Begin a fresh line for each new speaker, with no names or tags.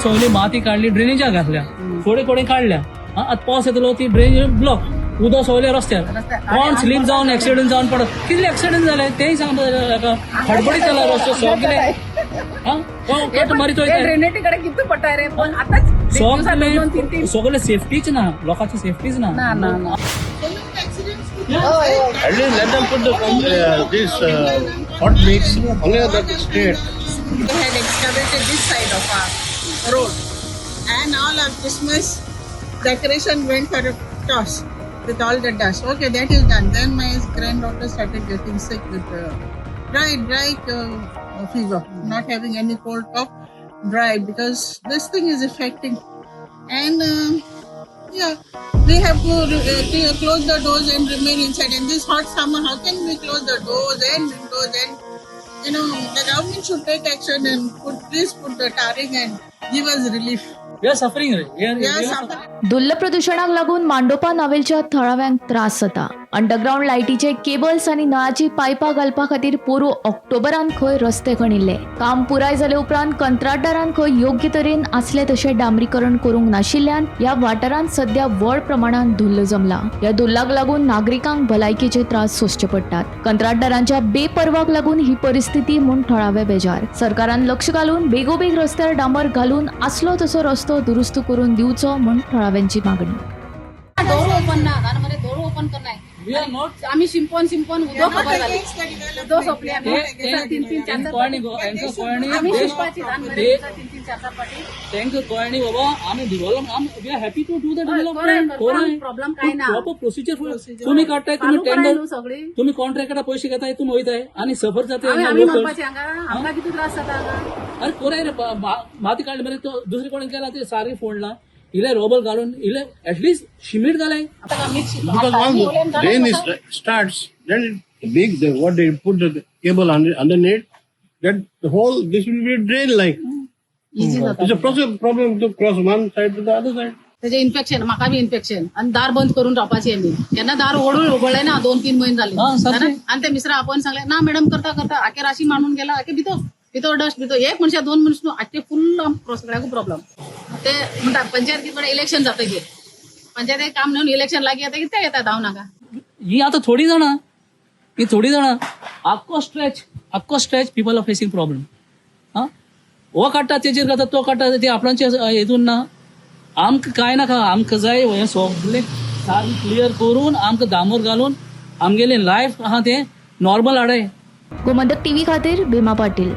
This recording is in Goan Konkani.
सगळी माती काडली, ड्रेनेजा घातल्या, थोडे कडेन काडल्या. आतां पावस येतलो, ती ड्रेनेज ब्लॉक, उदक सगळे रस्त्यार.
रस्त्यार.
कोण स्लीप जावन एक्सिडंट जावन पडत, कितले एक्सिडंट जाले तेय सांगता हेका. खडबडीत जाला रस्तो सगळे. हा, कोण कट मारीत वयता.
ड्रेनेटी कडे किती पडटाय रे, पण आताच दिवसात दोन दोन तीन तीन.
सगळे सगळे सेफ्टीच ना, लोकांची सेफ्टीच ना.
ना ना ना.
At least let them put the this hot mix only on that street.
They had excavated this side of our road, and all our Christmas decoration went for a toss with all the dust. Okay, that is done. Then my granddaughter started getting sick with dry fever, not having any cold, cough, dry, because this thing is affecting. And yeah, we have to close the doors and remain inside. In this hot summer, how can we close the doors and windows? And the government should take action and please put the tarring and give us relief.
We are suffering ray. We are
We are suffering.
धुल्ल प्रदुशणाक लागून मांडोपा नावेलच्या थळाव्यांक त्रास जाता. अंडरग्रावंड लायटीचे केबल्स आनी नळाची पायपां घालपा खातीर पोरूं ऑक्टोबरान खंय रस्ते खणिल्ले. काम पुराय जाले उपरांत कंत्राटदारान खंय योग्य तरेन आसले तशें डांबरीकरण करूंक नाशिल्ल्यान ह्या वाठारांत सध्या व्हड प्रमाणात धुल्ल जमला. ह्या धुल्लाक लागून नागरिकांक भलायकेचे त्रास सोंसचे पडटात. कंत्राटदारांच्या बेपर्वाक लागून ही परिस्थिती म्हूण थळावे बेजार. सरकारान लक्ष घालून बेगोबेग रस्त्यार डांबर घालून आसलो तसो रस्तो दुरुस्त करून दिवचो म्हूण थळाव्यांची मागणी.
डोर ओपन ना आणि मध्ये डोर ओपन करणार.
We are not
आम्ही शिंपण शिंपण उदक खबर झाली, उदक सोंपले आम्ही तीन तीन चार चार
कोणी हेंचो कोणी
आम्ही शिंपाची
ते
तीन तीन चार चार पाटी.
तांकां कळणी बाबा, आमी develop, we are happy to do the development.
Problem काय ना.
प्रॉपर प्रोसिजर तुम्ही काडटाय, तुम्ही
चालू कराय
टेंडर
न्हू सगळी.
तुम्ही कॉन्ट्रॅक्टा पयशे घेताय, तुम्ही वयताय आणि सफर जाते.
आम्ही आम्ही म्हणपाचे हांगा आमकां कितू त्रास जाता हांगा.
अरे कोराय रे, माती काडली मरे, तो दुसरे कडेन गेला, ते सारकें फोडला, इले रोबल घालून इले एटलिस्ट शिमीट घालाय.
Because once the rain is, starts, then it, big the, what they put the cable underneath, that the whole this will be drain like. It's a process problem to cross one side to the other side.
त्याचे इन्फेक्शन, म्हाका बी इन्फेक्शन आणि दार बंद करून रावपाची. आमी केन्ना दार ओडून उगडले ना, 2-3 म्हयने जाले.
हा, सारकें.
आणि ते मिश्रा आपण सांगले ना मॅडम, करता करता आखे राशी मांडून गेला, आखे भितर भितर डस्ट भितर. एक मनशा दोन मनीस न्हू, आखे फुल सगळ्याकू प्रॉब्लेम. ते म्हणटा पंचायत कितें इलेक्शन जातकीर, पंचायत काम न्हू, इलेक्शन लागीं येता, कितें येता धांवन हांगा.
ही आतां थोडी जाणां, ही थोडी जाणां, आख्खो स्ट्रेच, आख्खो stretch people are facing problem. हा, हो काडटा तेजेर घालता, तो काडटा ते आपणाचे हेतून ना. आमकां कांय नाका, आमकां जाय हें सगळें सारकें क्लियर करून आमकां डांबर घालून आमगेलें लायफ आहा तें नॉर्मल हाडाय.
गोमंतक टीव्ही खातीर भीमा पाटील.